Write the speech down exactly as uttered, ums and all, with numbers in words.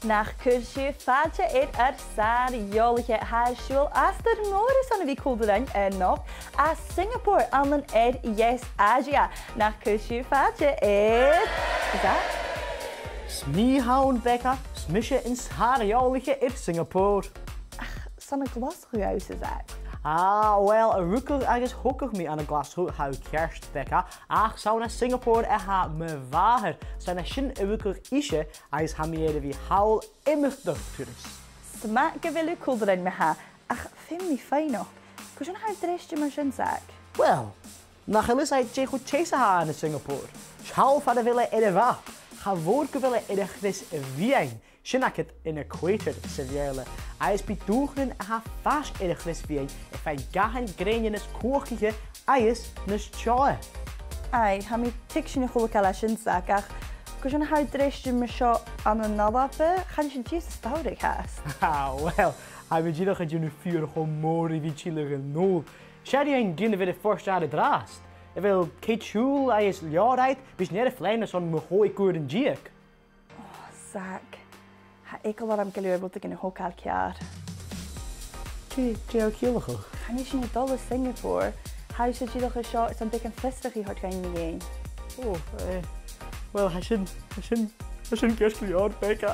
Nach cuir sibh fàilte air ar sàr-eòlaiche. Tha e a' siubhal astar mòr airson a bhith còmhla rinn a-nochd à Singapore, ann an ear-dheas Àisia. Nach cuir sibh fàilte air Zach. 'S mi a th' ann, Becca, 's mise an sàr-eòlaiche air Singapore. Ach, 's ann à Glaschu a tha thusa, Zach. Ah, well, rugadh agus thogadh mi ann an Glaschu, tha thu ceart, Becca, ach 's ann à Singapore a tha mo mhàthair. 'S ann an sin a rugadh ise, agus tha mi air a bhith thall iomadach turas. 'S math gu bheil thu còmhla rinn, ma-thà, ach feumaidh mi faighneachd, carson a tha thu dreiste mar sin, Zach? Well, nach eil fhios agad dè cho teas a tha e ann an Singapore. Seall far a bheil e air a' mhap. Cha mhòr gu bheil e air a' chrios mheadhain, sin agad an equator sa Bheurla, agus bidh dùthchannan a tha faisg air a' chrios mheadhain a' faighinn gathan grèine nas cumhachdaiche agus nas teotha. Aidh, tha mi a' tuigsinn a h-uile càil a tha sin, Zach, ach carson a tha thu dreiste mar seo ann an Alba? Chan eil sinn dìreach as t-samhraidh fhathast. Ah, well, tha mi dìreach a' dèanamh fiughair cho mòr ri bhith a' tilleadh a-null. 'S e an grèin a bh' air a' phort-adhair an-dràsta. A bheil cead-siubhail agus leabhraichean, bidh sinn air a' phlean airson mu chòig uairean deug. Ò, Zach, tha eagal orm gu bheil thu air rudeigin a thogail ceàrr. Dè, dè tha thu a' ciallachadh? Chan eil sinn a' dol a Singapore. Tha sinn dìreach an seo airson beagan fiosrachaidh a thoirt dhuinn mu dheidhinn. Ò, eh, well, tha sin, tha sin, tha sin ceart gu leòr, Becca.